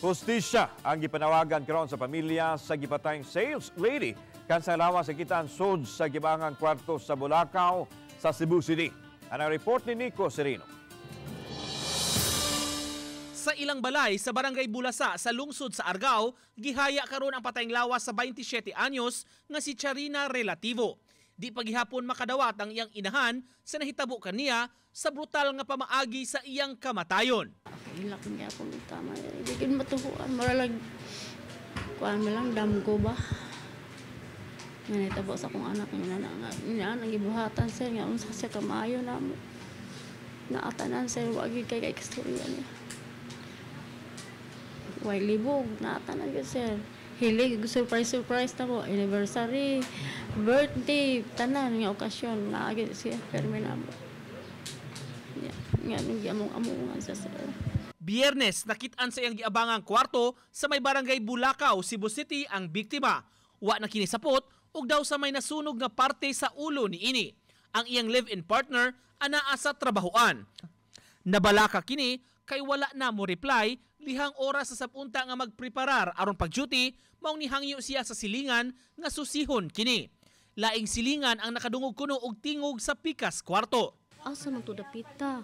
Hustisya ang gipanawagan karon sa pamilya sa gipatayng sales lady kan sa lawas sa kitaan sud sa gibangang kwarto sa Bulacau sa Cebu City. Ang report ni Nico Sereno. Sa ilang balay sa Barangay Bulasa sa lungsod sa Argao, gihaya karon ang patayng lawas sa 27 anyos nga si Charina Relativo. Di paghihapon makadawat ang iyang inahan sa nahitabo kaniya sa brutal nga pamaagi sa iyang kamatayon. Hilak niya akong tama. Hindi kin matuhuan. Mura lang, kuan mo lang, damgo ba? Nga nahitabo sa akong anak. Nga na, nga, nga, nang gibuhatan, sir. Nga, unsa siya kamayo na mo. Naatanan, sir. Wagi kay kay istorya niya. Way libog, naatanan gyud, sir. Hilig, surprise, surprise na ko. Anniversary, birthday, tanan nga okasyon. Naagi siya, permi na mo. Yeah. Nga, nung among-amongan siya, sir. Biyernes, nakit-an sa iyang giabangang kwarto sa may Barangay Bulacau, Cebu City ang biktima. Wa na kini sapot ug daw sa may nasunog nga parte sa ulo ni ini. Ang iyang live-in partner anaa sa trabahoan. Nabalaka kini kay wala na mo reply lihang oras sa sapunta nga magpreparar aron pag-duty, maong nihangyo siya sa silingan nga susihon kini. Laing silingan ang nakadungog kuno og tingog sa pikas kwarto. Asa man to dapita?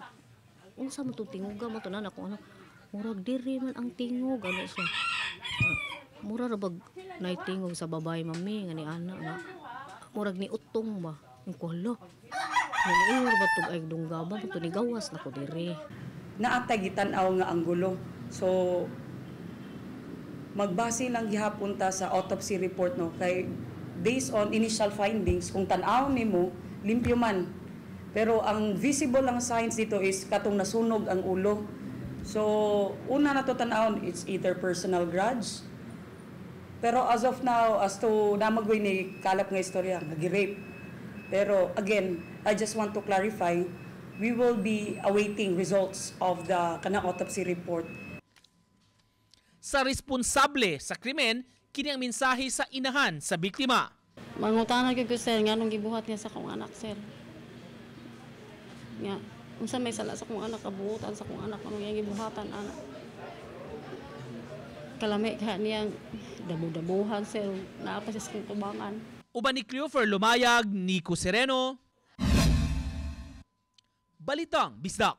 Unsa man to tingoga man to na ako ano? Murag diri man ang tingog ano siya. Ah, mura ra bag nay tingog sa babae, mami, nga ni ana nga. Murag ni utong ba? Ang ko, hala. Nga ba tug ay dunggaba man to ni gawas na ko diri. Naatay gitan-aw nga anggulo. So magbase lang gihapon ta sa autopsy report, no, kay based on initial findings, kung tan-aw nimo, limpyo man. Pero ang visible ang signs dito is katong nasunog ang ulo. So una na to tan-awon, it's either personal grudge. Pero as of now, as to namagoy ni kalap nga istorya, nag-rape. Pero again, I just want to clarify, we will be awaiting results of the kanang autopsy report. Sa responsable sa krimen, kini ang mensahe sa inahan sa biktima. Mangutana gyud ko, sir, nga nung gibuhat niya sa akong anak, sir. Nga, unsa may sala sa akong anak, kabuotan sa akong anak, anong iyang gibuhatan, anak. Kalami ka niyang damo-damuhan, sir, naa pa siya sa akong tubangan. Uban ni Cleofer Lumayag, Nico Sereno, Balitang Bisdak.